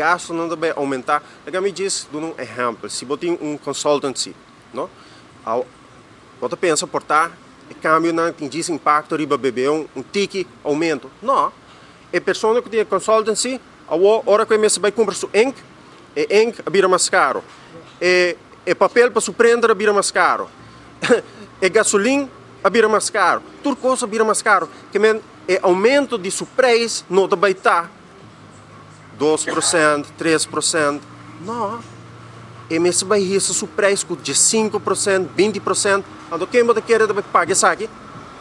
Gastunan ta bay aumenta. Laga mi djis duna un ehempel. Si bo tin un consultancy, no? Aw, bo ta pensa por ta e cambionan tin djis impacto riba BBO, un tiki aumento. No. E persona cu tin e consultancy, awo ora cu e mester bay cumpra su ink, e ink a bira mas caro. E e papel pa su printer a bira mas caro. E gasolin a bira mas caro. Tur cos a bira mas caro. Ke men e aumento di su prijs no ta bay ta 2%, 3%. No. E mester bai hisa su prijs ku 15%, 20%. Anto ken bo ta kere ta bai paga esaki?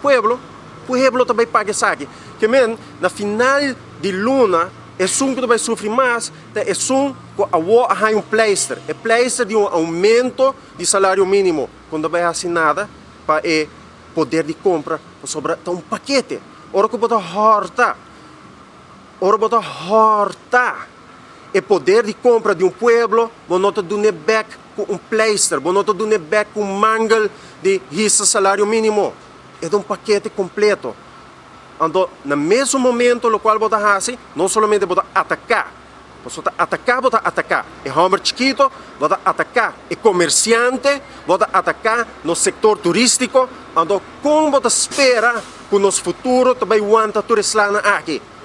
Pueblo. Pueblo ta bai paga esaki. Ke men, na final di luna, esun ku ta bai sufri mas ta esun ku awor a haña un pleister. E pleister di un aumento di salario minimo. Ku no ta bai hasi nada pa e poder di kompra, pasobra ta un pakete. Ora ku bo ta hòrta. Ora bo ta hòrta e poder di kompra di un pueblo, bo no ta dun'é bèk ku un pleister, bo no ta dun'é bèk ku un mangel di hisa salario mínimo. E ta un pakete kompleto. Anto, na mesun momento lokual bo ta hasi, no solamente bo ta ataká, pasobra ta ataká bo ta ataká e hòmber chikito, bo ta ataká e komersiante, bo ta ataká nos sektor turístiko. Anto, kon bo ta spera ku nos futuro ta bai wanta tur e slanan aki?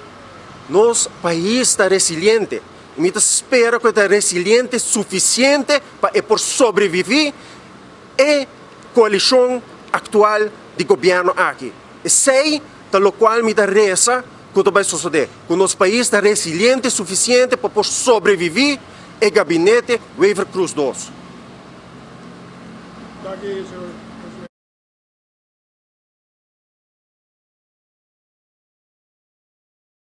Nos pais ta resiliente i mi ta spera ku e ta resiliente sufisiente pa e por sobreviví e koalishon aktual di gobièrnu aki. Esei ta lokual mi ta resa ku ta bai sosodé, ku nos pais ta resiliente sufisiente pa por sobreviví e gabinete Wever-Croes dos. Danki, señor.